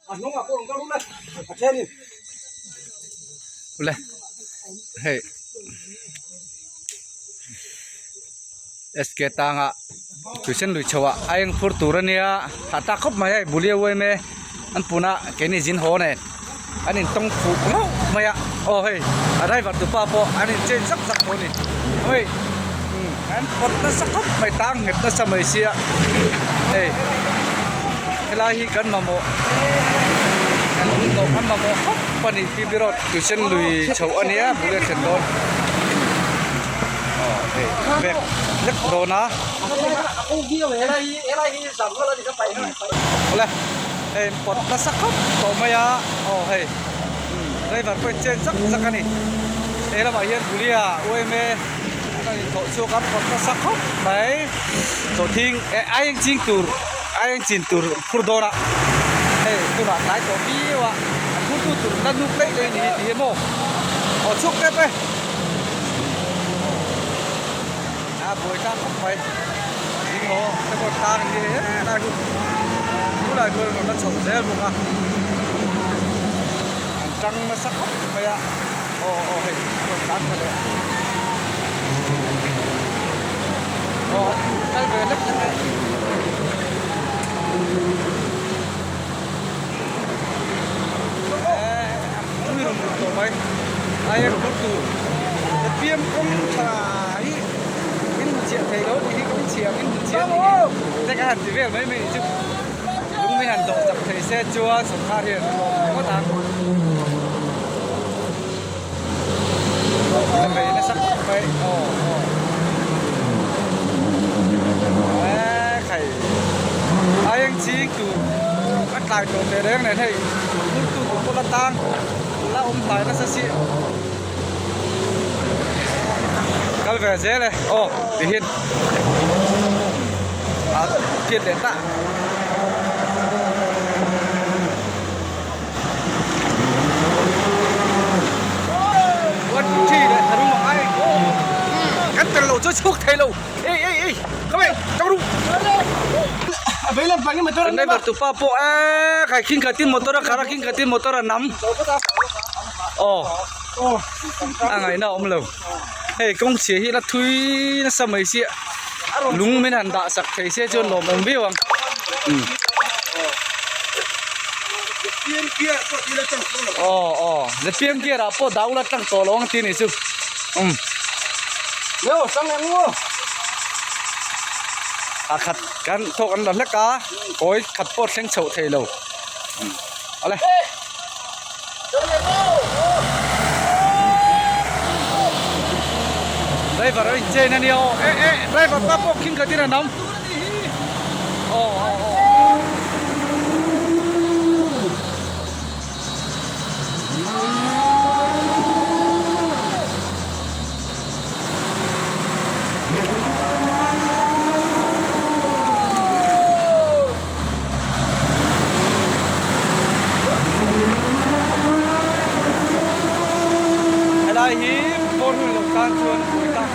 Awle hei SK tanga tuition lui chho ah a eng phur tur ania hah tak khawp mai hei bulia uai mai an puna keini zin haw nen an in tawng fuh hlauh mai a aw hei a driver tu pa pawh an in change zak zak tawh a ni hei an pawt nasa khawp mai tang nghet nasa mai sia hei helai hi kan mamawh kan hun tawh kan mamawh khawp a ni P B road tuition lui chho ania bulia thlen dawn aw hei bag lek dawn a awle. Hei pawt nasa khawp tawh mai a, aw hei driver pawhin chen zak zak a ni. He lamah hian Bulia UMA a inthawh chhuak a pawt nasa khawp mai. Sawhthing eh a eng ching tur a eng chin tur phur dawn a, hei tunah tlai tawh viau a, a phurtu tur la nuk daih daih a ni hi ti hi maw aw chhuak tep e. A buai tlang khawp mai ding haw te pawh tlang hi helai chu tunah chuan rawn la chho zel bawk a an tang nasa khawp mai a aw aw hei a rawn tlan tha leh aw kal ve hlek hlek e. Tui rawn lut tawh mai a eng phur tur piang kawng tha hi in hmu chiah thei lo tih hi ka inchhiam in hmu chiah tih hi te ka han ti vel mai mai chu lung min han dawh chak thei se chuan sawrkar hian a hlawm ngawt ang a bei nasa khawp mai aw aw e khai a eng ching tur a tlai tawh teh reng nen hei phur tu tur pawh la tang la awm tlai nasa si kal ve zel e aw tihian a phiat leh ta. One two three leh tharum ang ai kan tel lo chu chhuk thei lo ei ei ei come here chau ru kan driver tu pa pawh e khai khing khatin motor a khar a khing khatin motor a nam aw a ngaihna a awm lo hei kawng chhia hi la thui nasa mai sia lung min han dah sak thei se chuan lawm awm viau ang. Aw aw zpm gear ah pawh dah ula tlang tawh lo ang tih a nih chu umm a khat kan thawk an la hlek a kawi khat pawh thleng chhoh thei lo awle. Driver a inchen a nia aw eh eh driver pa pawh khing khatin a nam aw aw aw. Helai hi four wheel lo tan chuan buai tak